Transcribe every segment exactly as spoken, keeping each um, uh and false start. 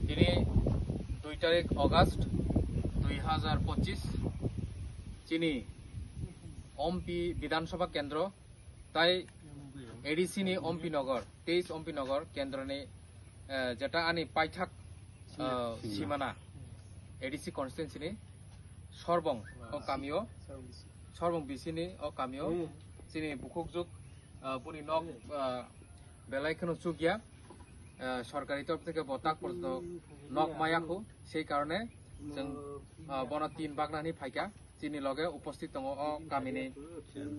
Tini dui tarik August dui hazar pochis, chini Ompi Bidhan Sabha Kendro tai A D C ni Ompi Nagar, teis Ompi Nagar Kendro ni, eh, jeta ani paithak, eh, simana, A D C constituency ni Sorbong o kamio, Sorbong B C ni o kamio, chini bukhukjuk, eh, buni nok, eh, belai kheno chukya, eh, sorkari torop theke bo tak porjonto nok maya khu, sei karone chwng, eh, bono tin bagna hinwi phaikha. Chini loge uposthit tongo o kamini,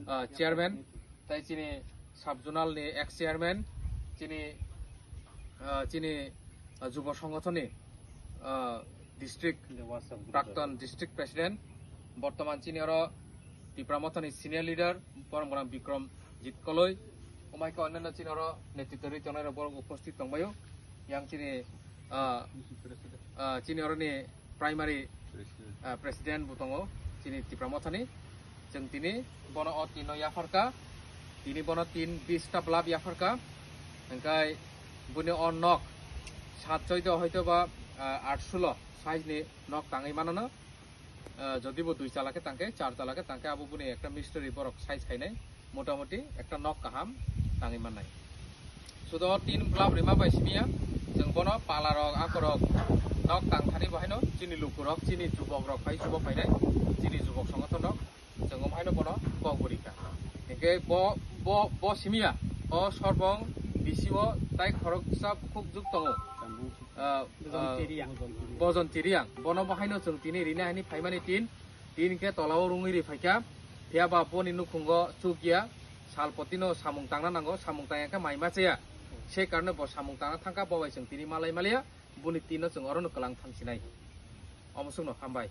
ah, chairman, tai chini sub zonal ni ex chairman, chini, ah, chini, ah, jubo songothon ni, ah, district, prakton district president, bortoman chini oro Tipra Motha ni senior leader, borok mwnang Bikram Jit Koloi, omaike onno chini oro netritw rwi tongnai rok borok uposthit tongbaio. Yang chini, ah, ah, chini oro ni primary, ah, president bo tongo chini Tipra Motha ni. Chwng tini bono o tin no yapharkha, tini bono tin bis ta blab yapharkha, hwnkhe buni o nok sat choi do hoito ba, ah, aat sulo size ni nok tangwi mano no. Ah, jodi bo dui chala khe tangkhe, char chala khe tangkhe, abo buni ekta mistri borok size khainai, motamoti ekta nok kaham tangwi mannai. Sudo tin blab rima bai simiya, chwng bono pala rok, ako rok nok tang thani bo haino chini luku rok, chini jubok rok phai, jubok phainai, chini jubok songothon rok, chwng omo haino bono kok bo rikha. Hinkhe bo, bo, bo simiya, o Sorbong B C o tai khoroksa bukhuk juk tongo. Ah, Bojon ah, Tiriang. Bojon Tiriang. Bono bo haino chwng tini rina haini phaimani tin, tin khe tolao rungwi ri phaikha. Phiya ba boni nukhungo chukya, salpotino samung tangna nango, samung tangya khe mai ma chaya. Se karone bo samung tangna thangkha, bo bai chwng tini malai maliya, boni tinno chwng orono kwlang thangsinai. Omo chwngno hambai.